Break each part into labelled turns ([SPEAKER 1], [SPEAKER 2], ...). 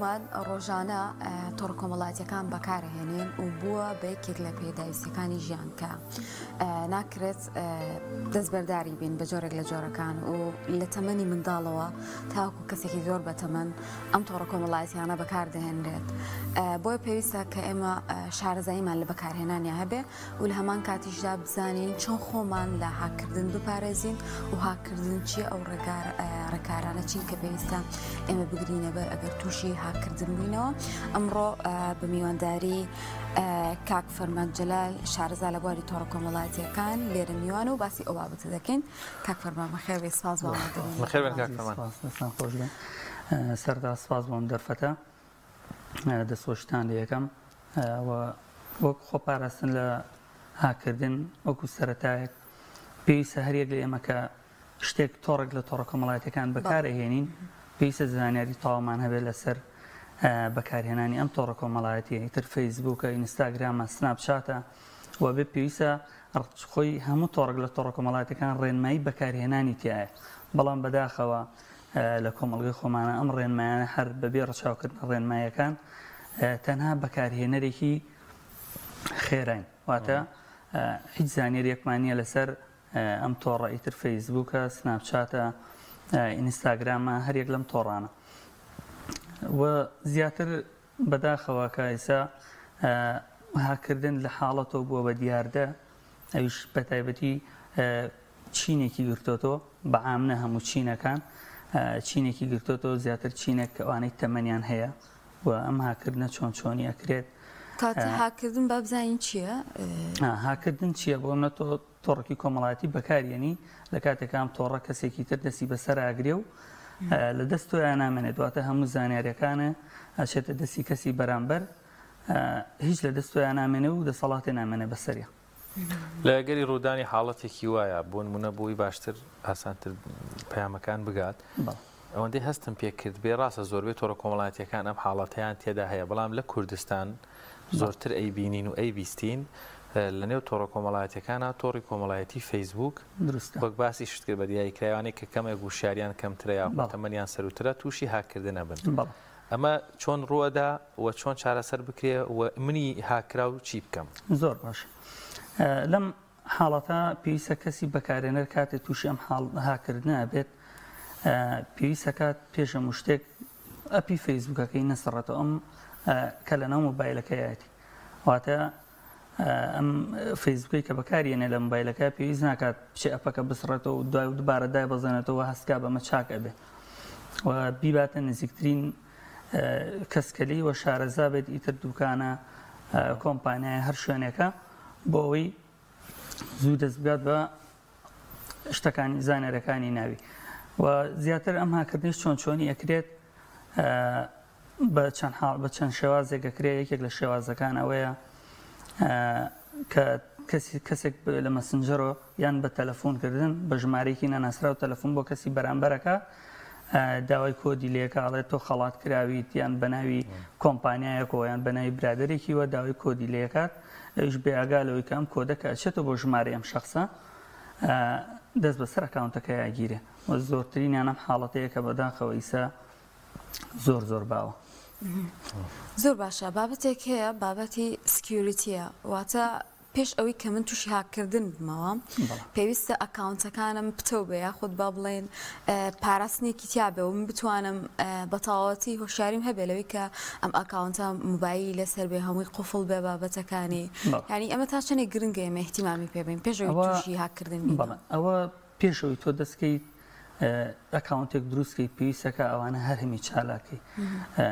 [SPEAKER 1] هەموومان ڕۆژانە تۆڕە کۆمەڵایەتیەکان بەکارهێنین و بووە بە یەکێک لە پێداویستیەکانی ژیان کە ناکرێت دەستبەرداری بین بە جۆرێک لە جۆرەکان و لە تەمەنی منداڵەوە تاوەکو کەسێکی زۆر بەتەمەن ئەم تۆڕە کۆمەڵایەتیانە بەکاردەهێنرێت بۆیە پێویستە کە ئێمە شارەزاییمان لە بەکارهێنانیا هەبێ و لە هەمان کاتیشدا بزانین چۆن خۆمان لە هاککردن بپارێزین و هاککردن چییە ئەو ڕێکارانە چین کە پێویستە ئێمە بگرینە بەر ئەگەر تووشی هاککردن بووینەوە. ئەمڕۆ بە میوانداری کاک فەرمان جەلال شارەزا لە بواری تۆڕە کۆمەڵایەتیەکان لێرە میوان و باسی ئەو بابەتە دەکەین. کاک فەرمان بەخێر بێی، سپاس بۆ ئامادەبوونت.
[SPEAKER 2] بەخێر بێن کاک فەرمان.
[SPEAKER 3] سپاس، دەستان خۆش بێ. سەرەتا سپاس بۆ ئەم دەرفەتە. دەستخۆشیتان لێ یەکەم و وەک خۆپاراستن لە هاککردن وەکو سەرەتایەک پێویستە هەریەک لە ئێمە کە شتێک تۆڕێک لە تۆڕە کۆمەڵایەتەکان بەکارئەهێنین پێویستە زانیاری تەواومان هەبێت لەسەر بەکارهێنانی ئەم تۆڕە کۆمەڵایەتیە ئیتر فەیسبووکە ئینستاگرامە سناپچاتە و بێ پێویستە خۆی هەموو تۆڕێک لە تۆڕە کۆمەڵایەتەکان ڕێنمایی بەکارهێنانی تایە بەڵام بەداخەوە لە کۆمەڵگەی خۆمانە ئەم ڕێنمایانە هەر بەبێ ڕەچاوکردنە ڕێنمایەکان تەنها بەکارهێنەرێکی خێراین واتە هیچ زانیاریەکمان نییە لەسەر ئەم تۆڕە ئیتر فەیسبووکە سناپچاتە ئینستاگرامە هەریەک لەم تۆڕانە و زیاتر بەداخەوە کە ئێستا هاکردن لە حاڵەتەوە بووە بە دیاردە ئەویش بە تایبەتی چینێکی گرتۆتەوە بە عام نە هەموو چینەکان چینێکی گرتۆتەوە زیاتر چینێک کە ئەوانەی تەمەنیان هەیە و ئەم هاکردنە چۆن چۆنی ئەکرێت.
[SPEAKER 1] کاتە هاکردن با بزانین چییە؟
[SPEAKER 3] هاکردن چییە؟ بۆ نە تۆ تۆڕێکی کۆمەڵایەتی بەکاریێنی لە کاتێکا ئەم تۆڕە کەسێکی تر دەستی بەسەر ئاگرێ و لە دەست تۆیا نامێنێت واتە هەموو زانیاریەکانە ئەچێتە دەستی کەسی بەرامبەر هیچ لە دەست تۆیا نامێنێ و دەسەڵاتێ نامێنێ بەسەریا.
[SPEAKER 2] لە ئەگەری ڕوودانی حاڵەتێکی وایە بۆ نمونە بۆی باشتر ئاسانتر پەیامەکان بگات ئەوەندەی هەستم پێ کرد بێ ڕاستە زۆربەی تۆڕە کۆمەڵایەتیەکان ئەم حاڵەتەیان تێدا هەیە بەڵام لە کوردستان زۆرتر ئەیبینین و ئەیبیستین لە نێو تۆڕە کۆمەڵایەتیەکانە تۆڕی کۆمەڵایەتی فەیسبوک وەک باسی شت کرد بە دیاریکراوانەی کە کەمێک وشیاریان کەمترە یاخود تەمەنیان سەروترە تووشی هاککردن ئەبن. ئەمە چۆن ڕووئەدا و چۆن چارەسەر بکرێ و منی هاککراو چی بکەم؟
[SPEAKER 3] زۆر باش لەم حاڵەتە پێویستە کەسی بەکارێنەر کاتێ تووشی ئەم حاڵ هاکردنە بێت پێویستە کات پێش هەموو شتێک ئەپی فەیسبوکەکەی نەسڕێتەوە ئەم کە لەناو مۆبایلەکەیەتی واتە ئەم فەیسبوکەی کە بەکاریێنێ لە مۆبایلەکە پێویست ناکات بچێ ئەپەکە بسڕێتەوە و دوای دوبارە دایبەزێنێتەوە هەستکا بەمە چاک ئەبێ و بیباتە نزیکترین کەس کە لێی وە شارەزا بێت ئیتر دوکانە کۆمپانیای هەر شوێنێکە بۆ ئەوەی زوو دەست بگات بە شتەکانی زانیاریەکانی ناوی و زیاتر ئەم هاکردنیش چۆن چۆنی ئەکرێت بە چەند حاڵ بە چەند شێوازێک ئەکرێ یەکێک لە شێوازەکان ئەوەیە کە کەسی کەسێک لە مەسنجەرۆ یان بە تەلەفۆن کردن بە ژمارەیەکی نەناسراو تەلەفۆن بۆ کەسی بەرامبەرەکە داوای کۆدی لێکا ئەڵێت تۆ خەڵات کراویت یان بە ناوی کۆمپانیایەکەوە یان بە ناوی برادەرێکیوە داوای کۆدی لێکات ئەویش بێ ئاگا لەوەی کە ئەم کۆدە کە ئەچێتەوە بۆ ژمارەی ئەم شەخسە دەست بەسەر ئەکاونتەکەی ئەگیرێ و زۆرترینیان ئەم حاڵەتەیە کە بەداخەوە ئیسا زۆر زۆر باوە.
[SPEAKER 1] زۆر باشە بابەتێک هەیە بابەتی security یە واتە پێش ئەوەی کە من تووشی هاککردن بمەوە پێویستە ئەکاونتەکانم پتەو بێ یاخود با بڵێن پاراستنێکی تیا بێ و من بتوانم بە تەواوەتی هۆشیاریم هەبێ لەوەی کە ئەم ئەکاونتە مۆبایلی لەسەر بێ هەمووی قفڵ بێ بابەتەکانی یعنی ئەمە تا چەندێک گرنگە ئێمە ئیهتیمامی پێ بین پێش ئەوەی تووشی هاککردن بین؟
[SPEAKER 3] ئەوە پێش ئەوەی تۆ دەستکەیت ئەکاونتێک دروست کەیت پێویستەکە ئەوانە هەر هەمی چالاکی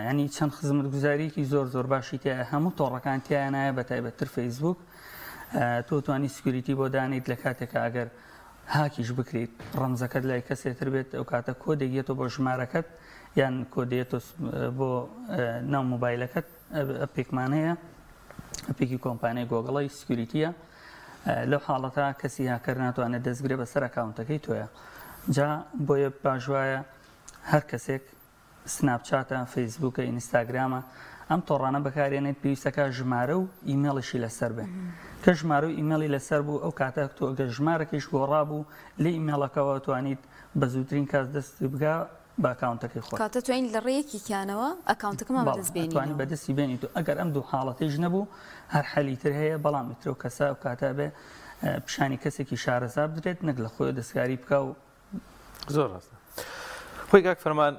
[SPEAKER 3] ینی چەند خزمەتگوزاریەکی زۆر زۆر باشی تایە هەموو تۆڕەکان تیانایە بە تایبەتتر فەیسبوک تۆ توانی security بۆ دانیت لە کاتێکە ئەگەر هاکیش بکریت ڕەمزەکەت لای کەسێتر بێت ئەو کاتە کۆدێک یەتۆ بۆ ژمارەکەت یان کۆدێتۆ بۆ ناو مۆبایلەکەت ئەپێکمان هەیە ئەپێکی کۆمپانیای گۆگڵی security یە لەو حاڵەتە کەسی هاکەر ناتوانێت دەستگرێ بەسەر ئەکاونتەکەی تۆیە جا بۆیە باش وایە هەر کەسێک سناپچاتە فەیسبوکە ئینستاگرامە ئەم تۆڕانە بەکارێنێت پێویستەکە ژمارە و ئیمێڵیشی لەسەر بێ کە ژمارە و ئیمێڵی لەسەر بوو ئەو کاتە تۆ ئەگەر ژمارەکەیش گۆڕا بوو لە ئیمێڵەکەوە توانیت بە زووترین کات دەست بگا. بە ئەکاونتەکەی خۆت.
[SPEAKER 1] کەواتە توانین لە ڕێی یەکێکیانەوە ئەکاونتەکەمان بەدەست
[SPEAKER 3] بەڵێ ئەتوانی
[SPEAKER 1] بێنینەوە.
[SPEAKER 3] بەدەستی بێنیت و ئەگەر ئەم دوو حاڵەتەیش نەبوو هەر حەلی تر هەیە بەڵام ئیتر ئەو کەسە ئەو کاتە ئەبێ پیشانی کەسێکی شارەزا بدرێت نەک لە خۆیەوە دەستکاری بکا و
[SPEAKER 2] زۆر ڕاستە خۆی کاک فەرمان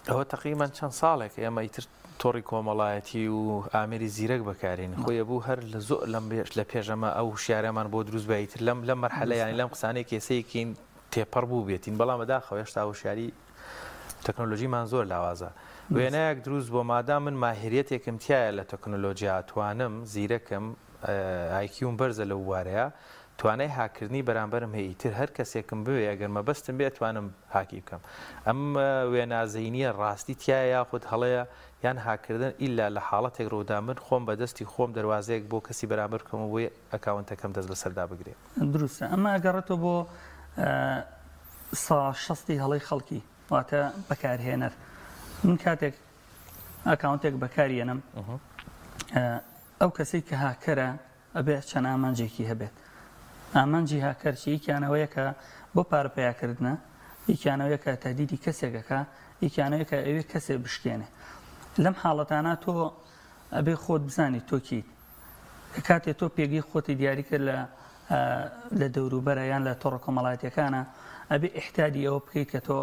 [SPEAKER 2] ئەوە تەقریبەن چەند ساڵێک ئێمە ئیتر تۆڕی کۆمەڵایەتی و ئامێری زیرەک بەکارین خۆی بوو هەر لە زۆر لەم لە پێشەمە ئەو هوشیارەمان بۆ دروست بە ئیتر لەم لەم مەرحەلە یانی لەم قسانەی کێسەیەکین تێپەڕ بوو بێتین بەڵام بەداخەوە هێشتا هوشیاری تەکنۆلۆژیمان زۆر لاوازە وێنایەک دروست بۆ مادام من ماهریەتێکم تایە لە تەکنۆلۆژیا توانم زیرەکم IQ م بەرزە لەو بوارەیە توانای هاککردنی بەرامبەرم هەیە ئیتر هەر کەسێکم بوێ ئەگەر مەبەستم بێ ئەتوانم هاکی بکەم ئەم وێنا زەینیە ڕاستی تیایە یاخود هەڵەیە یان هاککردن ئیلا لە حاڵەتێک ڕوودا من خۆم بە دەستی خۆم دەروازەیەک بۆ کەسی بەرامبەر بکەم و بۆی ئەکاونتەکەم دەست بەسەردا بگرێ.
[SPEAKER 3] دروستە ئەمە ئەگەڕێتەوە بۆ سا شەستی هەڵەی خەڵکی واتە بەکارهێنەر من کاتێک ئەکاونتێک بەکاریەنم ئەو کەسەی کە هاکەرە ئەبێ چەند ئامانجێکی هەبێت. ئامانجی هاکەر چی؟ یەکیان ئەوەیە کە بۆ پارە پەیاکردنە، یەکیان ئەوەیە کە تەهدیدی کەسێک ئەکا، یەکیان ئەوەیە کە ئەوێ کەسێ بشکێنێ. لەم حاڵەتانە تۆ ئەبێ خۆت بزانی تۆ کیت. کە کاتێ تۆ پێگەی خۆتی دیاری کرد لە لە دەوروبەرە یان لە تۆڕە کۆمەڵایەتیەکانە ئەبێ ئیحتادی ئەوە بکەیت کە تۆ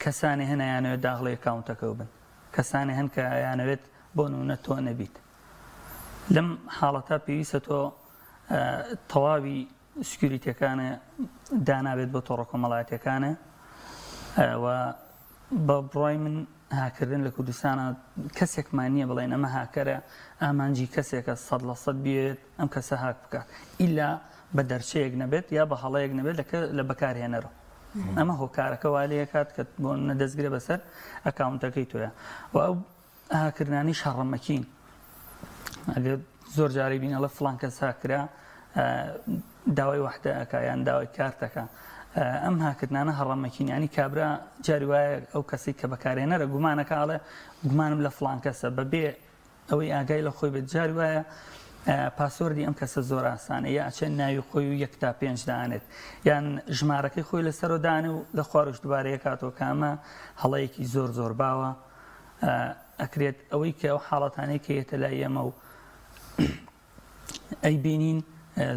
[SPEAKER 3] کەسانێ هەن ئەیانەوێت داخڵی ئەکاونتەکەو بن، کەسانێ هەن کە ئەیانەوێت بۆ نمونە تۆ نەبیت. لەم حاڵەتە پێویستە تۆ تەواوی security ەکانە دانابێت بۆ تۆڕە کۆمەڵایەتەکانە و بە بڕای من هاکردن لە کوردستانە کەسێکمان نییە بڵێن ئەمە هاکەرە ئامانجی کەسێکە 100% بێت ئەم کەسە هاک بکات ئیلا بە دەرچەیەک نەبێت یا بە هەڵەیەک نەبێت لە بەکارهێنەرەوە ئەمە هۆکارەکە وا لێکات کە بۆ نەدەستگرە بەسەر ئەکاونتەکەی تۆیە و ئەو هاککردنانیش هەڕەمەکین ئەگەر زۆر جارەی بین ئەڵێ فڵان کەس هاکرا داوای وەحدە ئەکا یان داوای کارتەکە ئەم هاکردنانە هەڕەمەکین ینی کابرا جاری وایە ئەو کەسی کە بەکارێنەرە گومانەکە ئەڵێ گومانم لە فڵان کەسە بەبێ ئەوەی ئاگای لە خۆی بێت جاری وایە password ی ئەم کەسە زۆر ئاسانە یا ئەچێت ناوی خۆی و یەک تا پێنج دانێت یان ژمارەکەی خۆی لەسەرۆ دانێ و لە خوارش دووبارەیە کاتەوە کامە هەڵەیەکی زۆر زۆر باوە ئەکرێت ئەوەی کە ئەو حاڵەتانەی کە یەتە لای ئێمە و ئەیبینین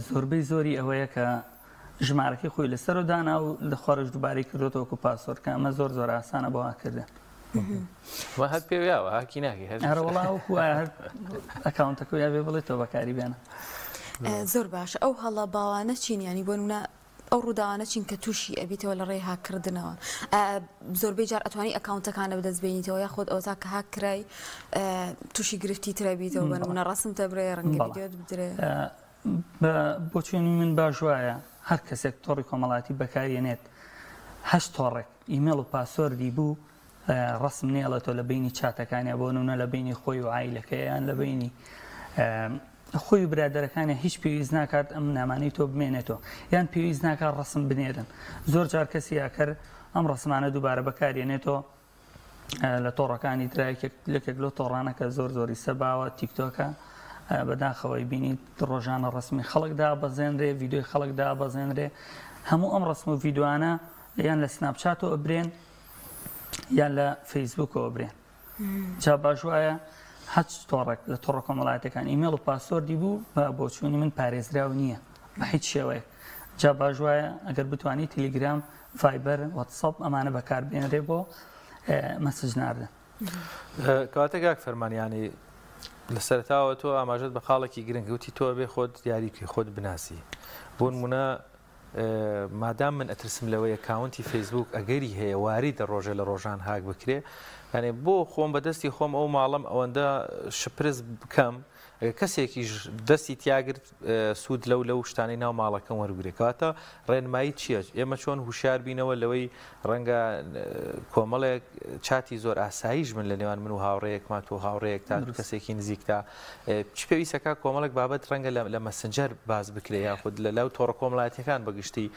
[SPEAKER 3] زۆربەی زۆری ئەوەیە کە ژمارەکەی خۆی لەسەر و دانا و لە خوارش دووبارەی کردوەوە وەکو password کە ئەمە زۆر زۆر ئاسانە بۆ هاکردن.
[SPEAKER 2] هەر پێویاوە هاکی ناکەی هەر
[SPEAKER 3] هەروەڵا وەکو هەر ئەکاونتەکە یا بێ بڵێتەوە بەکاری بێنە.
[SPEAKER 1] زۆر باشە ئەو هەڵە باوانە چین ینی بۆ نمونە ئەو ڕووداوانە چین کە تووشی ئەبیتەوە لە ڕێی هاککردنەوە؟ ئایا زۆربەی جار ئەتوانی ئەکاونتەکانە بەدەست بێنیتەوە یاخود ئەوەتا کە هاک کرای تووشی گرفتی ترە بیتەوە بە نمونە ڕەسمتە برێ ڕەنگە ڤیدیۆت بدرێ؟
[SPEAKER 3] بە بۆچوونی من باش وایە هەر کەسێک تۆڕی کۆمەڵایەتی بەکارێنێت هەشت تۆڕێک ئیمێڵ و password ی بوو ڕەسم نێڵێتەوە لە بەینی چاتەکانیا بۆ نمونە لە بەینی خۆی و عایلەکەی یان لە بەینی خۆی و برادەرەکانی هیچ پێویست ناکات ئەم نامانەی تۆ بمێنێتەوە یان پێویست ناکات ڕەسم بنێرن زۆر جار کەسی هاکەر ئەم ڕەسمانە دووبارە بەکارێنێتەوە لە تۆڕەکانی ترا یەکێک لەو تۆڕانە کە زۆر زۆری سەباوە تیکتۆکە بەداخەوەی بینیت ڕۆژانە ڕسمی خەڵک دابەزێنرێ ڤیددیوی خەڵک دابەزێنرێ هەموو ئەم ڕسم و ڤیددیوانە یان لە سناپچاتەوە ئەبرێن یان لە فەیسبوکەوە برێن جا باش وایە هەچ تۆڕێک لە تۆڕە کۆمەڵایەتەکان ئیمێڵ و password ی بوو بە بۆچوونی من پارێزراو نییە بە هیچ شێوەیەک جا باش وایە ئەگەر بتانی تەلیگرام ڤایبەر واتساپ ئەمانە بەکاربێنرێ بۆ message ناردن
[SPEAKER 2] کەواتە کاک فەرمانیانی لە سەرتاوە تۆ ئاماژەت بە خاڵێکی گرنگ وتی تۆ بێ خۆت دیاری بکەی خۆت بناسی بۆ نمونە مادام من ئەترسم لەوەی ئەکاونتی فەیسبووک ئەگەری هەیە واریدە ڕۆژێ لە ڕۆژان هاک بکرێ یانێ بۆ خۆم بە دەستی خۆم ئەو ماڵەم ئەوەندە شپرز بکەم ئەگەر کەسێکیش دەستی تیاگرت سوود لەو لەو شتانەی ناو ماڵەکەم وەرگێ کەواتە ڕێنمایی چییە ئێمە چۆن هوشیار بینەوە لەوەی ڕەنگە کۆمەڵێک چاتی زۆر ئاساییش بن لە نێوان من و هاوڕێیەکما تۆ هاوڕێیەک تا کەسێکی نزیکتا چ پێویستەکە کۆمەڵێک بابەت ڕەنگە لە مەسنجەر باس بکرێ یاخود لە لاو تۆڕە کۆمەڵایەتیەکان بەگشتی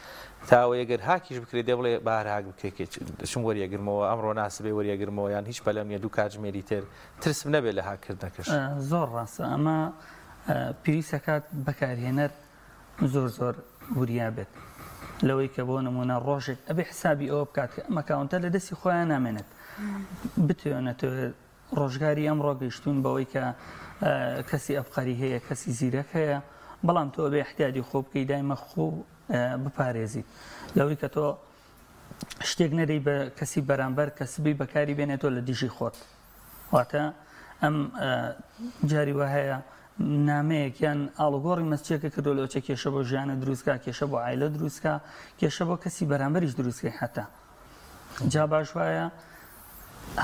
[SPEAKER 2] تاوە گەر هاکیش بکرێت دێ بڵێ بار هاک بکرێت چم وەریەگرمەوە ئەمڕۆ ناسبێ وەریەگرمەوە یان هیچ پەلەم نیە دوو کاتژمێری تر ترسم نەبێت لە هاککردنەکەش.
[SPEAKER 3] زۆر ڕاستە ئەمە پێویستەکات بەکارهێنەر زۆر زۆر وریا بێت. لەوەی کە بۆ نمونە ڕۆژێک ئەبێ حسابی ئەوە بکات کە ئەم account ە لە دەستی خۆیان نامێنێت بتوێنێتەوە ڕۆژگاری ئەمڕۆ گەیشتوون بەوەی کە کەسی ئەبقەری هەیە کەسی زیرەک هەیە بەڵام تۆ بێ احتیادی خۆ بکەی دایمە خۆ بپارێزیت لەوەی کە تۆ شتێک نەدەی بە کەسی بەرامبەر کە سبەی بەکاری بێنێتەوە لە دژی خۆت واتە ئەم جاری وا هەیە نامەیەک یان ئاڵوگۆڕی message ێکە کردو لەوچە کێشە بۆ ژیانە دروستکا کێشە بۆ عایلە دروستکا کێشە بۆ کەسی بەرامبەریش دروستکەی حتا جا باش وایە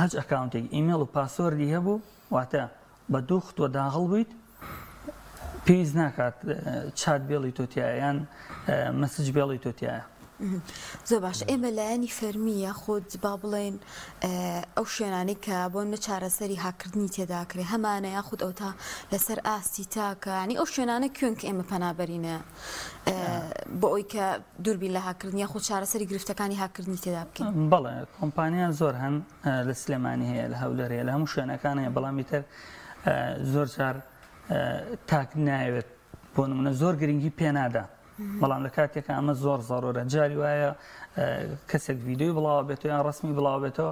[SPEAKER 3] هەچ account ێک ئیمێڵ و password ی هەبوو واتە بە دوو ختوە داغڵ بوویت پێویست ناکات چات بێڵی تۆ تایە یان message بێڵی تۆ تایە.
[SPEAKER 1] زۆر باش ئێمە لایەنی فەرمی یاخود با بڵێن ئەو شوێنانەی کە بۆ نە چارەسەری هاکردنی تێداکرێ هەمانە یاخود ئەو تا لەسەر ئاستی تاکە ینی ئەو شوێنانە کوێن کە ئێمە پەنابەرینە بۆ ئەوی کە دووربین لە هاکردنی یاخود چارەسەری گرفتەکانی هاکردنی تێدا بکەین؟
[SPEAKER 3] بەڵێ کۆمپانیا زۆر هەن لە سلێمانی هەیە لە هەولێر هەیە لە هەموو شوێنەکان هەیە بەڵام ئیتر زۆر جار تاک ناوێت بۆ نمونە زۆر گرنگی پێنادا بەڵام لە کاتێکە ئەمە زۆر زەرورە جاری وایە کەسێک ڤیددیوی بڵاوە بێتەوە یان ڕسمی بڵاو بێتەوە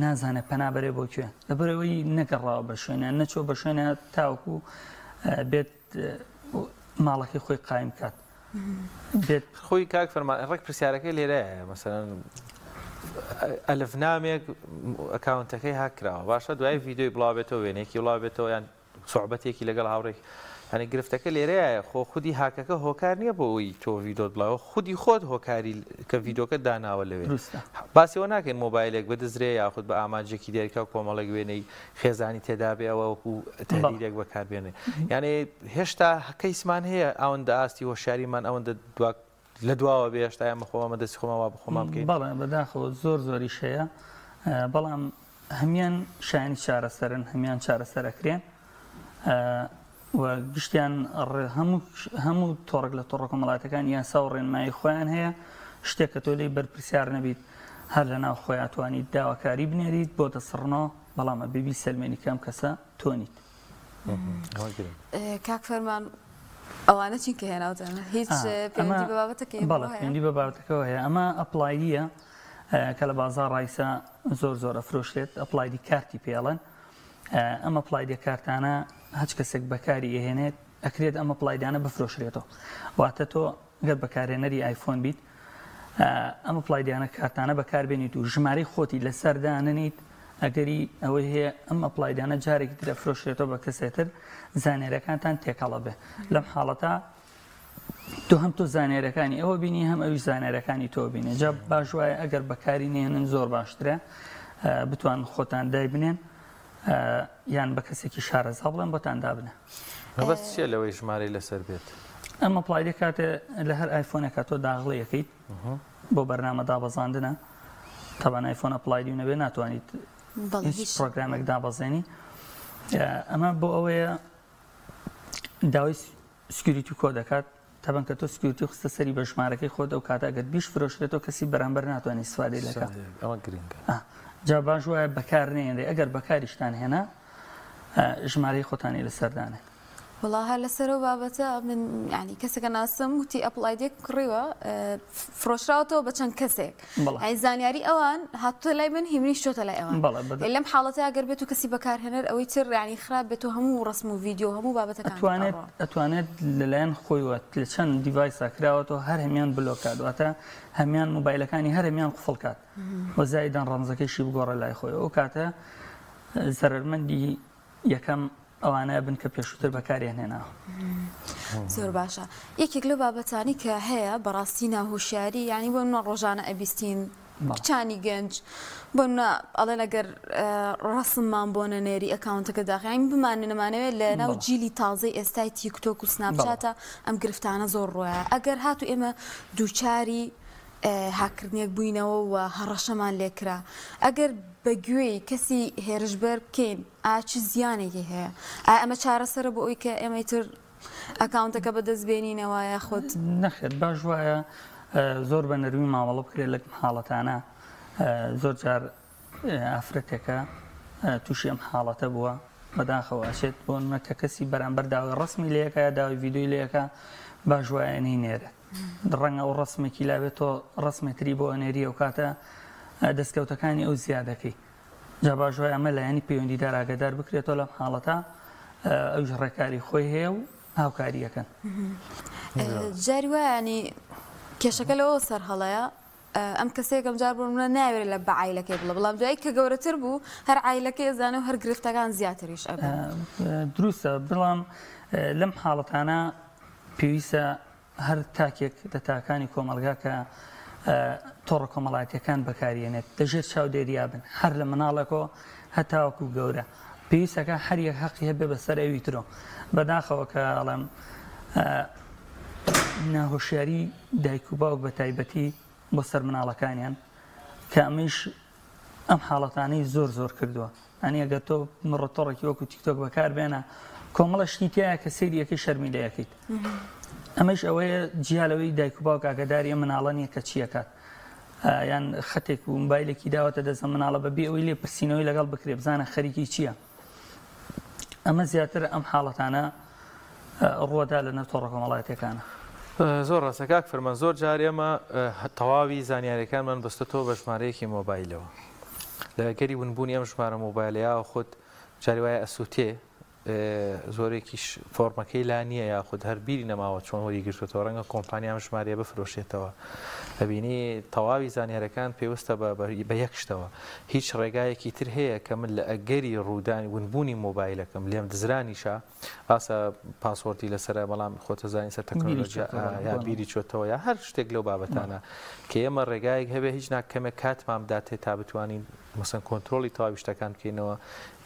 [SPEAKER 3] نازانێت پەنا بەرێ بۆ کوێ لەبەرەوەی نەگەڕاوە بە شوێنە نەچۆ بە شوێنە تاوەکو بێت ماڵەکەی خۆی قایم کات
[SPEAKER 2] بێت. خۆی کاک فەرمان ڕێک پرسیارەکەی لێرەیە مەسەلەن ئەلف نامێک account ەکەی هاک کراوە باشە دوای ڤیدیۆی بڵاو بێتەوە وێنەیەکی بڵاو بێتەوە یان سوعبەتێکی لەگەڵ هاوڕێک هەنی گرفتەکە لێرەیە خۆ خودی هاکەکە هۆکار نییە بۆ ئەوی تۆ ڤیدۆت بڵاوە خودی خۆت هۆکاری کە ڤیدۆکە داناوە لەوێ باسیەوە ناکەین مۆبایلێک بدزرێ یاخود بە ئامانجێکی دیاریکراو کۆمەڵێک وێنەی خێزانی تێدابێ ئەوە وەکو تهدیدێک بەکاربێنێ یانێ هێشتا کەیسمان هەیە ئەوەندە ئاستی هۆشیاریمان ئەوەندە دوا لە دواوە بێ هێشتا ئێمە خۆمە دەستی خۆمان وا بخۆمان بکەین
[SPEAKER 3] بەڵێ بەداخەوە زۆر زۆریش هەیە بەڵام هەمیان شایانی چارەسەرن هەمیان چارەسەرەکرێن و گشتیان هەموو هەموو تۆڕێک لە تۆڕە کۆمەڵاتەکان یاسا و ڕێنمایی خۆیان هەیە شتێک کە تۆ لێی بەرپرسیار نەبیت هەر لە ناو خۆی ئەتوانیت داواکاری بنێریت بۆ دەسڕنەوە بەڵام ئەبێ بیسەلمێنی کە ئەم کەسە تۆ نیت.
[SPEAKER 1] کاک فەرمان ئەوانە چین کە هێناوتانە هیچ پەیوەندی بە بابەتەکەی
[SPEAKER 3] بەڵێ پەیوەندی بە بابەتەکەوە هەیە ئەمە Apple ID یە کە لە بازاڕ ڕایسا زۆر زۆر ئەفرۆشرێت Apple ID کارتی پێڵێن ئەم Apple ID ە کارتانە هەچ کەسێک بەکاری ئەهێنێت ئەکرێت ئەم Apple ID انە بفرۆشرێتەوە واتە تۆ گەر بەکارهێنەری ئایفۆن بیت ئەم Apple ID انە کارتانە بەکاربێنیت و ژمارەی خۆتی لەسەر دانەنیت ئەگەری ئەوەی هەیە ئەم Apple ID انە جارێکی تر ئەفرۆشرێتەوە بە کەسێتر زانیارەکانتان تێکەڵە بێ لەم حاڵەتە تۆ هەم تۆ زانیارەکانی ئەوە بینی هەم ئەویش زانیارەکانی تۆ بینێ جا باش وایە ئەگەر بەکاری نێنن زۆر باشترە بتوان خۆتان دایبنێن یان بە کەسێکی شارەزا بڵێن بۆتان دابنە.
[SPEAKER 2] مەبەست چیە لەوەی ژمارەی لەسەر بێت؟
[SPEAKER 3] ئەم Apple ID ە کاتێ لە هەر ئایفۆنێکا تۆ داغڵی ئەکەیت بۆ بەرنامە دابەزاندنە تەبان ئایفۆن Apple ID نەبێ ناتوانیت هیچ پرۆگرامێک دابەزێنی ئەمە بۆ ئەوەیە داوای security code دەکات تەبەن کە تۆ security خستە سەری بە ژمارەکەی خۆت ئەو کاتە ئەگەر بیش فرۆشرێتەوە کەسی بەرامبەر ناتوانێت ئیسفادەی لەکە
[SPEAKER 2] ئەوە گرنگە
[SPEAKER 3] جا باش وایە بەکار نێنرێ ئەگەر بەکاریشتان هێنا ژمارەی خۆتانی لەسەر دانێن.
[SPEAKER 1] وەڵا هەر لەسەر ئەو بابەتە من یانی کەسێکە ناسم وتی Apple ID ێک کڕیوە فرۆشراوەتەوە بە چەند کەسێک ئەی زانیاری ئەوان هاتووە لای من هیمنیش چۆتە لای ئەوان لەم حاڵەتە ئەگەر بێت و کەسی بەکارهێنەر ئەوەی تر ینی خراپ بێت و هەموو ڕسم و ڤیدیۆ هەموو بابەتەکان
[SPEAKER 3] ئەتوانێت ئەتوانێت لەلایەن خۆیوە لە چەند device ا کراوەتەوە هەر هەمیان بلۆک کات واتە هەمیان موبایلەکانی هەر هەمیان قفڵ کات و زایدان ڕەمزەکەیشی بگۆڕێ لای خۆی ئەو کاتە زەرەرمەندی یەکەم ئەوانە بن کە پێشووتر بەکاریان هێناوە.
[SPEAKER 1] زۆر باشە یەکێک لەو بابەتانی کە هەیە بەڕاستی ناهۆشیاری یعنی بۆ منە ڕۆژانە ئەبیستین کچانی گەنج بۆ منە ئەڵێن ئەگەر ڕسممان بۆ نەنێری account ەکە داخیان بمانە نەمانەوێت لە ناو جیلی تازەی ئێستای تیکتۆک و سناپچاتە ئەم گرفتانە زۆر ڕۆیە ئەگەر هاتو ئێمە دووچاری هاککردنێک بووینەوە و هەڕەشەمان لێکرا ئەگەر بە گوێی کەسی هێرشبەر بکەین ئایا چ زیانێکی هەیە؟ ئایا ئەمە چارەسەرە بۆ ئەوی کە ئێمەی تر account ەکە بەدەست بێنینەوە یاخود؟
[SPEAKER 3] نەخێر باش وایە زۆر بە نەرمی مامەڵە بکرێت لەم حاڵەتانە زۆر جار ئافرەتێکە تووشی ئەم حاڵەتە بووە بەداخەوە ئەچێت بۆ نمونە کە کەسی بەرامبەر داوای ڕسمی لەکە داوای ڤیدیۆی لەکە باش وایە نەینێرێت. ڕەنگە ئەو ڕسمێکی لاوێت تۆ ڕسمێتری بۆ ئەنێری ئەو کاتە دەستکەوتەکانی ئەو زیادەکەی جا باش وایە ئەمە لایەنی پەیوەندیدار ئاگادار بکرێتەوە لەم حاڵەتە ئەویش ڕێکاری خۆی هەیە و هاوکاریەکەن.
[SPEAKER 1] جاری وایە ینی کێشەکە لەوە سەر هەڵەیە ئەم کەسێکم جار بۆ منە ناوێت لە بە عیلەکەی بڵە بەڵام دوایی کە گەورەتر بوو هەر عیلەکەی ئەزانێ و هەر گرفتەکان زیاتریش ئەبن.
[SPEAKER 3] دروستە بەڵام لەم حاڵەتانە پێویستە هەر تاکێک لە تاکانی کۆمەڵگا کە تۆڕە کۆمەڵایەتیەکان بەکاریێنێت لە ژێر چاودێریا بن هەر لە مناڵێکەوە هەتاوەکو گەورە پێویستەکە هەر یەک هەقی هەبێ بەسەر ئەوی ترۆ بەداخەوە کە ئەڵێم ناهۆشیاری دایک و باوک بە تایبەتی بۆ سەر مناڵەکانیان کە ئەمەیش ئەم حاڵەتانەی زۆر زۆر کردووە ئەنی ئەگەر تۆ مڕە تۆڕێکی وەکو تیکتۆک بەکار بێنە کۆمەڵە شتی تایە کە سەیری یەکەی شەرمی لە یەکەیت ئەمەش ئەوەیە جیا لەوەی دایک و باوک ئاگاداری ئەم مناڵە نییە کە چیەکات یان خەتێک و موبایلێکی داوەتە دەست مناڵە بەبێ ئەوەی لێ پرسینەوەی لەگەڵ بکرێ بزانە خەریکی چییە ئەمە زیاتر ئەم حاڵەتانە ڕووەدا لە نێو تۆڕە کۆمەڵایەتیەکانە.
[SPEAKER 2] زۆر ڕاستە کاک فەرمان زۆر جار ئێمە تەواوی زانیاریەکانمان بەستێتەوە بە ژمارەیەکی مۆبایلەوە لە ئەگەری ونبوونی ئەم ژمارە مۆبایلە یاخود جاری وایە ئەسووتێ زۆرێکیش فۆرمەکەی لا نییە یاخود هەر بیری نەماوە چۆن وەری گرتوێتەوە ڕەنگە کۆمپانیا ئەم ژمارەیە بفرۆشێتەوە ئەبینی تەواوی زانیارەکان پێویستە بە یەک شتەوە هیچ ڕێگایەکی تر هەیە کە من لە ئەگەری ڕوودانی ونبوونی مۆبایلەکەم لێم دزرانیشە ڕاستە password ی لەسەرە بەڵام خۆتەزانی سەر تەکنۆلۆژیا یا بیری چۆتەوە یا هەر شتێک لەو بابەتانە کە ئێمە ڕێگایەک هەبێ هیچ نا کەمێک کاتمان بداتێ تا بتوانین مەسەن کۆنترۆڵی تەواوی شتەکان بکەینەوە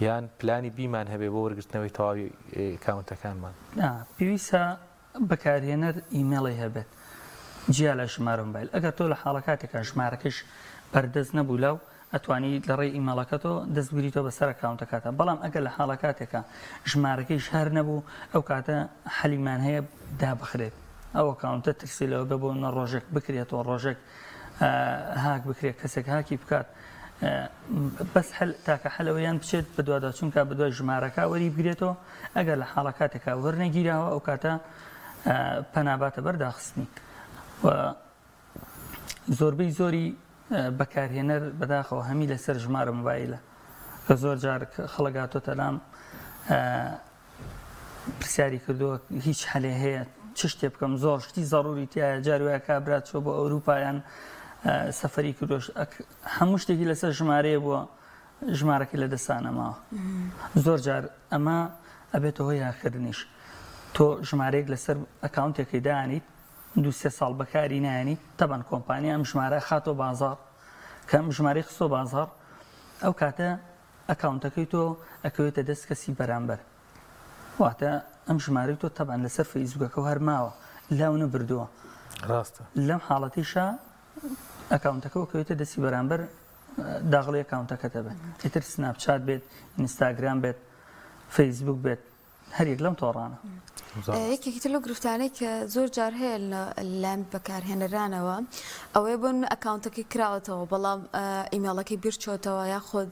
[SPEAKER 2] یان پلانی B مان هەبێ بۆ وەرگرتنەوەی تەواوی کاونتەکانمان.
[SPEAKER 3] پێویستە بەکارهێنەر ئیمێڵی هەبێت جیا لە ژمارە مۆبایل ئەگەر تۆ لە حاڵەکاتێکا ژمارەکەش بەردەست نەبوو لاو ئەتوانی لە ڕێی ئیمێڵەکەتەوە دەست بگریتەوە بەسەر ئەکاونتەکەتا بەڵام ئەگەر لە حاڵەکاتێکا ژمارەکەیش هەر نەبوو ئەو کاتە حەلیمان هەیە دابخرێت ئەو ئەکاونتە ترسی لەوە بێ بۆ نە ڕۆژێک بکرێتەوە ڕۆژێک هاک بکرێت کەسێک هاکی بکات بەس حل تاکە حەلەوە یان بچێت بەدوادا چونکە بەدوای ژمارەکە وەری بگرێتەوە ئەگەر لە حاڵەکاتێکا وەرنەگیراوە ئەو کاتە پەناباتە بەر داخستنی و زۆربەی زۆری بەکارهێنەر بەداخەوە هەمی لەسەر ژمارە مۆبایلە کە زۆر جار خەڵک هاتۆتە لام پرسیاری کردووە هیچ هەلێ هەیە چ شتێ بکەم زۆر شتی زەڕوری تایە جار وایە کابرا چۆ بۆ ئەوروپایان سەفەری کردوش هەموو شتێکی لەسەر ژمارەیە بووە ژمارەکەی لە دەستا نەماوە زۆر جار ئەمە ئەبێتە هۆی هاکردنیش تۆ ژمارەیەک لەسەر ئەکاونتێکی دانیت دوو سێ ساڵ بەکاری نایەنیت تەبەن کۆمپانیا ئەم ژمارە ئەخاتەوە بازاڕ کە ئەم ژمارەی خستۆ بازاڕ ئەو کاتە ئەکاونتەکەی تۆ ئەکەوێتە دەست کەسی بەرامبەر واتە ئەم ژمارەی تۆ تەبەن لەسەر فەیسبوکەکە هەر ماوە لاو نەبردووە
[SPEAKER 2] ڕاستە
[SPEAKER 3] لەم حاڵەتیشا ئەکاونتەکە ئەکەوێتە دەستی بەرامبەر داغڵی ئەکاونتەکەت ئەبێت ئیتر سناپچات بێت ئینستاگرام بێت فەیسبوک بێت هەر یەک لەم تۆڕانە.
[SPEAKER 1] یەکێکی تر لەو گرفتانەی کە زۆر جار هەیە لە لایەن بەکارهێنەرانەوە ئەوەیە بۆ نمونە ئەکاونتەکەی کراوەتەوە بەڵام ئیمێڵەکەی بیرچۆتەوە یاخود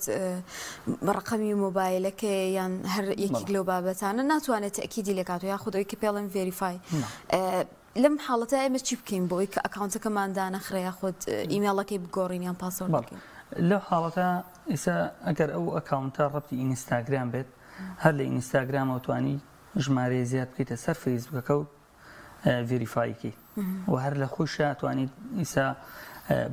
[SPEAKER 1] ڕقەمی مۆبایلەکەی یان هەر یەکێک لەو بابەتانە ناتوانێت تەئکیدی لێکاتەوە یاخود ئەوەی کە پێڵێن verify لەم حاڵەتە ئێمە چی بکەین بۆ ئەوەی کە ئەکاونتەکەمان دانەخرێ یاخود ئیمێڵەکەی بگۆڕین یان password بکەین؟
[SPEAKER 3] لەو حاڵەتە ئیسا ئەگەر ئەو ئەکاونتە ڕەبتی ئینستاگرام بێت هەر لە ئینستاگرامەوە توانی ژمارەیە زیاد بکەیتە سەر فەیسبوکەکە و verify کەی و هەر لە خۆشیا توانیت ئیسا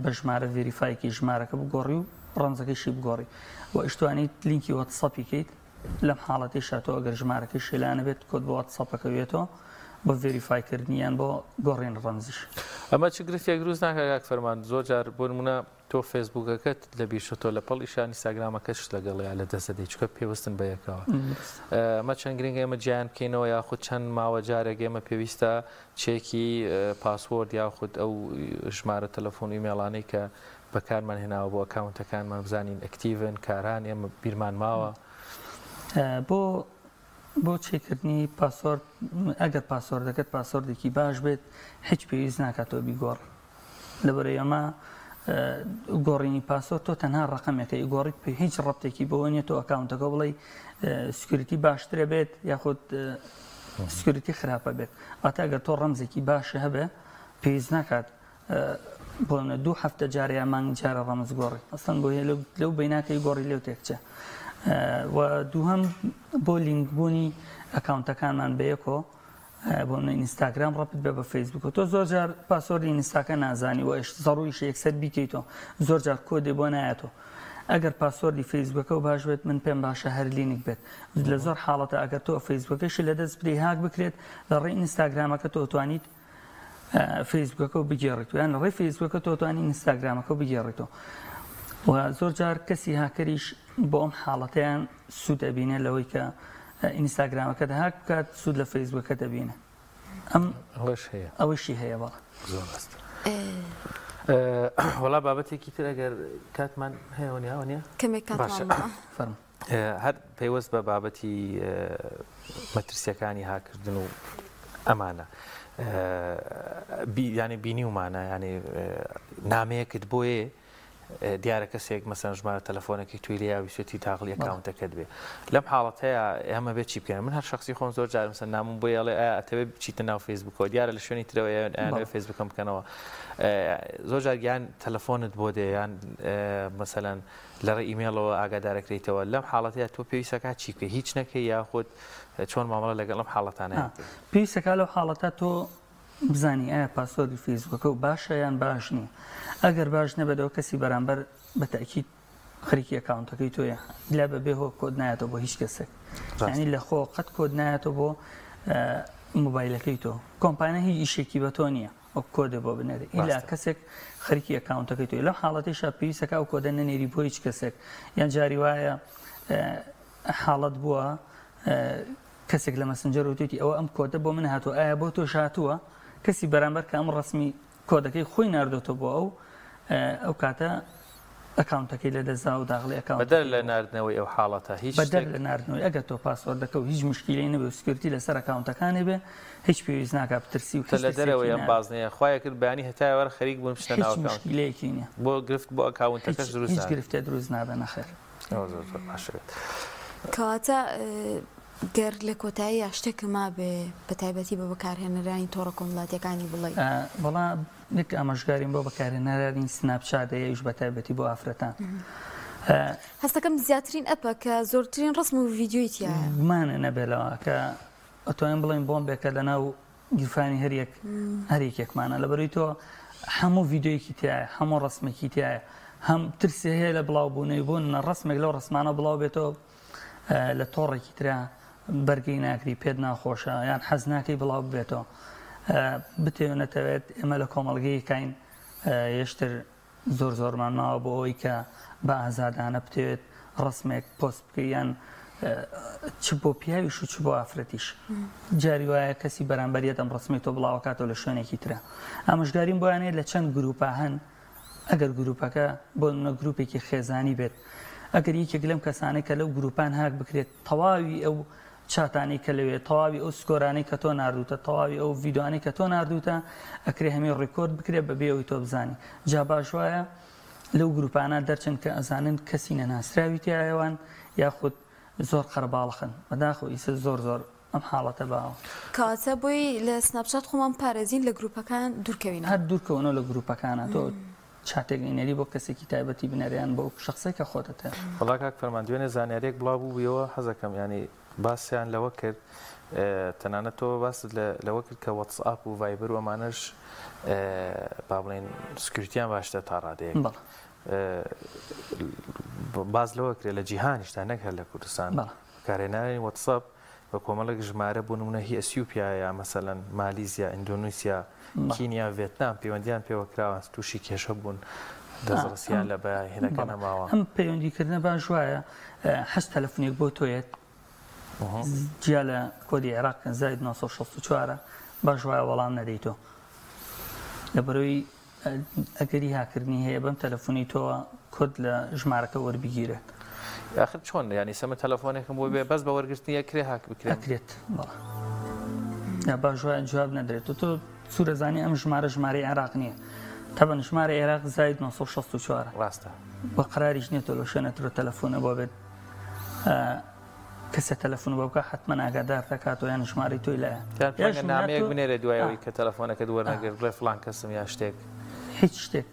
[SPEAKER 3] بە ژمارە verify کەی ژمارەکە بگۆڕی و ڕەمزەکەشی بگۆڕی و ئەشتوانیت لینکی واتساپی کەیت لەم حاڵەتەیشا تۆ ئەگەر ژمارەکەی شێلا نەبێت کۆد بۆ واتساپەکە بێتەوە بۆ verify کردنی یان بۆ گۆڕین ڕەمزیش.
[SPEAKER 2] ئەمە چ گرفتێک دروست ناکا کاک فەرمان زۆر جار بۆ نمونە تۆ فەیسبوکەکەت لە بیر شتۆ لە پەڵ ئیشان ئینستاگرامەکەشت لەگەڵیا لە دەست دەدەی چونکە پێوەستن بە یەکەوە ئەمە چەند گرنگە ئێمە جیان بکەینەوە یاخود چەند ماوە جارێک ئێمە پێویستە چێکی password یاخود ئەو ژمارە تەلەفۆن ئیمێڵانەی کە بەکارمان هێناوە بۆ ئەکاونتەکانمان بزانین active ن کاران ئێمە بیرمان ماوە.
[SPEAKER 3] بۆ بۆ چێکردنی password ئەگەر password ەکەت password ێکی باش بێت هیچ پێویست ناکات تۆ بیگۆڕی لەبەرەی ئەمە گۆڕینی password تۆ تەنها ڕقمێکە ئیگۆڕیت پێ هیچ ڕەبتێکی بەوە نیە تۆ ئەکاونتەکە بڵێ security باشترە بێت یاخود security خراپە بێت واتە ئەگەر تۆ ڕەمزێکی باشە هەبێ. پێویست ناکات بۆ نمونە دوو هەفتە جارێ یا مانگی جارە ڕەمز گۆڕی ئەسڵەن بۆ هەیە لەو بیناکەی گۆڕی لێو تێکچێ و دووهەم بۆ لینک بوونی ئەکاونتەکانمان بەیەکۆ بۆ منە ئینستاگرام ڕەبت بێ بە فەیسبوک تۆ زۆر جار password ی ئینستاکە نازانی و زەڕوویشە یەکسەر بیکەیتەوە زۆر جار کۆدێ بۆ نایەتەوە ئەگەر password ی فەیسبوکەکە و باش بێت من پێم باشە هەر لینک بێت لە زۆر حاڵەتە ئەگەر تۆ فەیسبوکەشی لە دەست بدەی هاک بکرێت لە ڕێی ئینستاگرامەکە تۆ توانیت فەیسبوکەکە و بگێڕیتەوە یان لە ڕێی فەیسبوکە تۆ توانی ئینستاگرامەکە و بگێڕیتەوە و زۆر جار کەسی هاکەریش بۆ ئەم حاڵەتەیان سوود ئەبینێ لەوەی کە ئینستاگرامەکەت هاک بکات سوود لە فەیسبوکەکە دەبینێ ئەم
[SPEAKER 2] ئەوەش هەیە
[SPEAKER 3] ئەوەشی هەیە بەڵێ
[SPEAKER 2] زۆر ڕاستە وەڵا بابەتێکی تر ئەگەر کاتمان هەیە وەنیا وەنیا
[SPEAKER 1] کەمێک کاتمان ماوە
[SPEAKER 3] فەرموو
[SPEAKER 2] هەر پەیوەست بە بابەتی مەترسیەکانی هاکردن و ئەمانە ینی بینیومانە ینی نامەیەکت بۆیە دیارە کەسێک مەسەن ژمارە تەلەفۆنەکەی توی لێ ویسێتی تاقلی ئەکاونتەکەت بێ لەم حاڵەتەیە ئێمە بێت چی بکەین من هەر شخصی خۆم زۆر جار مەسەن نامم بۆ یاڵێ ئایا ئەتەوێ بچیتە ناو فەیسبوکەوە دیارە لە شوێنی ترەوە ئەیانەوێ فەیسبوکم بکەنەوە زۆر جار گیان تەلەفۆنت بۆ دێ یان مەسەلەن لە ڕێی ئیمێڵەوە ئاگادارەکرێیتەوە، لەم حاڵەتەیا تۆ پێویستەکا چی بکەی؟ هیچ نەکەی یاخود چۆن مامەڵە لەگەڵ ئەم حاڵەتانەیا بکەی؟
[SPEAKER 3] پێویستەکا لەو حاڵەتە تۆ بزانی ئایا password ی فەیسبوکەکەو باشە یان باش نییە، ئەگەر باش نەبێت ئەوە کەسی بەرامبەر بە تەئکید خەریکی ئەکاونتەکەی تۆیە، ئیلا بە بێ هۆ کۆد نایەتەوە بۆ هیچ کەسێک، یانی لە خۆ قەت کۆد نایەتەوە بۆ مۆبایلەکەی تۆ، کۆمپانیا هیچ ئیشێکی بە تۆ نییە. وەک کۆدێ بۆ بنێری ئیلا کەسێک خەریکی ئەکاونتەکەی تۆی لەو حاڵەتیشا پێویستەکە ئەو کۆدە نەنێری بۆ هیچ کەسێک یان جاری وایە حاڵەت بووە کەسێک لە مەسنجەر وتویتی ئەوە ئەم کۆدە بۆ من هاتووە ئایا بۆ تۆش هاتووە کەسی بەرامبەر کە ئەم ڕسمی کۆدەکەی خۆی ناردۆتەوە بۆ ئەو ئەو کاتە ئەکاونتەکەی لەدەستدا و داخڵی ئەکاونت
[SPEAKER 2] بەدەر لە ناردنەوەی ئەو حاڵەتە هیچ
[SPEAKER 3] بەدەر لە ناردنەوەی ئەگەر تۆ password ەکە و هیچ مشکیلەی نەبێ و security لەسەر ئەکاونتەکانی بێ هیچ پێویست ناکا بترسی و
[SPEAKER 2] هیچ لە دەرەوەی ئەم بازنەیە خوایە کرد بەیانی هەتا ئێوارە خەریک بوون بچنە ناو
[SPEAKER 3] هیچ مشکیلەیەکی نییە
[SPEAKER 2] بۆ گرفت بۆ ئەکاونتەکەش دروست
[SPEAKER 3] هیچ گرفتێ دروست نابێ نەخێر
[SPEAKER 2] ئەوە زۆر زۆر باشە بێت.
[SPEAKER 1] کەواتە گەر لە کۆتاییا شتێک مابێ بە تایبەتی بە بەکارهێنەرانی تۆڕە کۆمەڵاتیەکانی بڵێی؟
[SPEAKER 3] وەڵا یەک ئامۆژگاریم بۆ بەکارهێنەرانی سناپچات هەیە ئەویش بە تایبەتی بۆ ئافرەتان.
[SPEAKER 1] هەستەکەم زیاترین ئەپە کە زۆرترین ڕسم و ڤیدیۆی تیایە.
[SPEAKER 3] گومانە نەبێ لەوە کە ئەتوانین بڵێین بۆمبێکە لەناو گیرفانی هەریەک هەریەکێکمانە لەبەرەی تۆ هەموو ڤیدیۆیەکی تایە هەموو ڕسمێکی تایە هەم ترسی هەیە لە بڵاو بوونەوەی بۆ نە ڕسمێک لەو ڕسمانە بڵاو بێتەوە لە تۆڕێکی ترا بەرگەی ناگری پێت ناخۆشە یان حەز ناکەی بڵاو ببێتەوە بتەوێت نەتەوێت ئێمە لە کۆمەڵگەیەکین یەشتر زۆر زۆرمان ماوە بۆ ئەوەی کە بە ئازادانە بتەوێت ڕسمێک پۆست بکەی یان چ بۆ پیاویش و چ بۆ ئافرەتیش جاری وایە کەسی بەرامبەریەت ئەم ڕسمی تۆ بڵاوەکاتەوە لە شوێنێکی ترە ئامۆژگاریم بۆیان هەیە لە چەند گروپا هەن ئەگەر گروپەکە بۆ نمونە گروپێکی خێزانی بێت ئەگەر یەکێک لەم کەسانەی کە لەو گروپان هاک بکرێت تەواوی ئەو چاتانەی کە لەوێ تەواوی ئەو سکۆرانەی کە تۆ ناردوتە تەواوی ئەو ڤیدیۆانەی کە تۆ ناردوتە ئەکرێ هەمی record بکرێت بەبێ ئەوەی تۆ بزانی جا باش وایە لەو گروپانە دەرچن کە ئەزانن کەسی نەناسراوی تیایەوان یاخود زۆر قەرەباڵخن بەداخەوە ئیسە زۆر زۆر ئەم حاڵەتە باوە.
[SPEAKER 1] کەواتە بۆی لە سناپچات خۆمان بپارێزین لە گروپەکان دوورکەوینەوە.
[SPEAKER 3] هەر دوورکەونەوە لە گروپەکانە تۆ چاتێک ئەینێری بۆ کەسێکی تایبەتی بنێرە یان بۆ ئەو شەخسەی کە خۆتەتە.
[SPEAKER 2] وەڵا کاک فەرمان دوێنێ زانیاریەک بڵاو بوویەوە حەزەکەم یانی باسیان لەوە کرد تەنانەت تۆ باست لەوە کرد کە وەتسئاپ و ڤایبەر و ئەمانەش با بڵێین security یان باشترە تا ڕادەیەک
[SPEAKER 3] بەڵێ.
[SPEAKER 2] باس لەوە کرێ لە جیهانیشدا نەک هەر لە کوردستان بەکارهێنانی وەتسئاپ بە کۆمەڵێک ژمارە بۆ نمونە هی ئەسیوپیا یا مەسەلەن مالیزیا، ئیندۆنیسیا، کینیا، ڤێتنام پەیوەندیان پێوە کراوە تووشی کێشە بوون دەستڕەسیان لە بەهێنەکە نەماوە.
[SPEAKER 3] ئەم پەیوەندیکردنە باش وایە هەشت تەلەفونێک بۆ تۆ یەت جیا لە کۆدی عێراق کە زاید 964 باش وایە وەڵام نەدەیتەوە لەبەرەوەی ئەگەری هاککردنی هەیە بەم تەلەفۆنەی تۆ کۆد لە ژمارەکە وەربگیرێت.
[SPEAKER 2] ئاخر چۆن یانی سەمە تەلەفۆنێکم بۆ بێ بەس بە وەرگرتنی ئەکرێ هاک بکرێم؟
[SPEAKER 3] ئەکرێت بەڵێ. یا باش وایە جواب نەدرێت و تۆ سوورەزانی ئەم ژمارە ژمارەی عێراق نییە تەبەن ژمارە عێراق زاید 964
[SPEAKER 2] ڕاستە
[SPEAKER 3] بە قراریش نییە تۆ لە شوێنە ترۆ تەلەفۆنە بۆ بێت. کەسێ تەلەفون بۆ بکا حەتمەن ئاگادار دەکاتەوە یان ژمارەی تۆی لایە.
[SPEAKER 2] یان ڕەنگە نامەیەک بنێرێ دوای ئەوەی کە تەلەفۆنەکەت وەرنەگرت بڵێ فڵان کەسم یا شتێک.
[SPEAKER 3] هیچ شتێک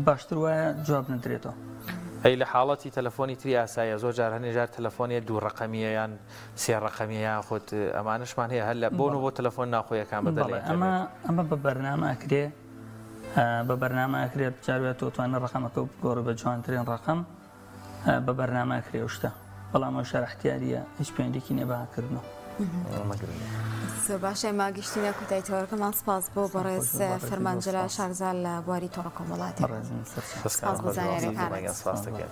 [SPEAKER 3] باشتر وایە جواب نەدرێتەوە.
[SPEAKER 2] ئەی لە حاڵەتی تەلەفۆنی تری ئاساییە زۆر جار هەنێ جار تەلەفۆنێ دوو ڕەقەمیە یان سێ ڕەقەمیە یاخود ئەمانەشمان هەیە هەر لە بۆن و بۆ تەلەفۆن ناوخۆیەکان بەدەر لە
[SPEAKER 3] بەڵێ ئەمە
[SPEAKER 2] ئینتەرنێت.
[SPEAKER 3] ئەمە بە بەرنامە ئەکرێ بە بەرنامە ئەکرێت جار وایە تۆ توانێ ڕەقەمەکە بگۆڕی بە جوانترین ڕەقەم بە بەرنامە ئەکرێ ئەو شتە بەڵام ئەو شارە احتیاریە هیچ پەیوەندیەکی نیە بە هاککردنەوە.
[SPEAKER 1] زۆر باشە ئێمە گەشتینە کۆتایی تەوەرەکەمان سپاس بۆ بەڕێز فەرمان جەلال شارزا لە بواری تۆڕە کۆمەڵایەتیەکان. سپاس بۆ زانیاریەکانت.
[SPEAKER 2] سپاس دەکەین.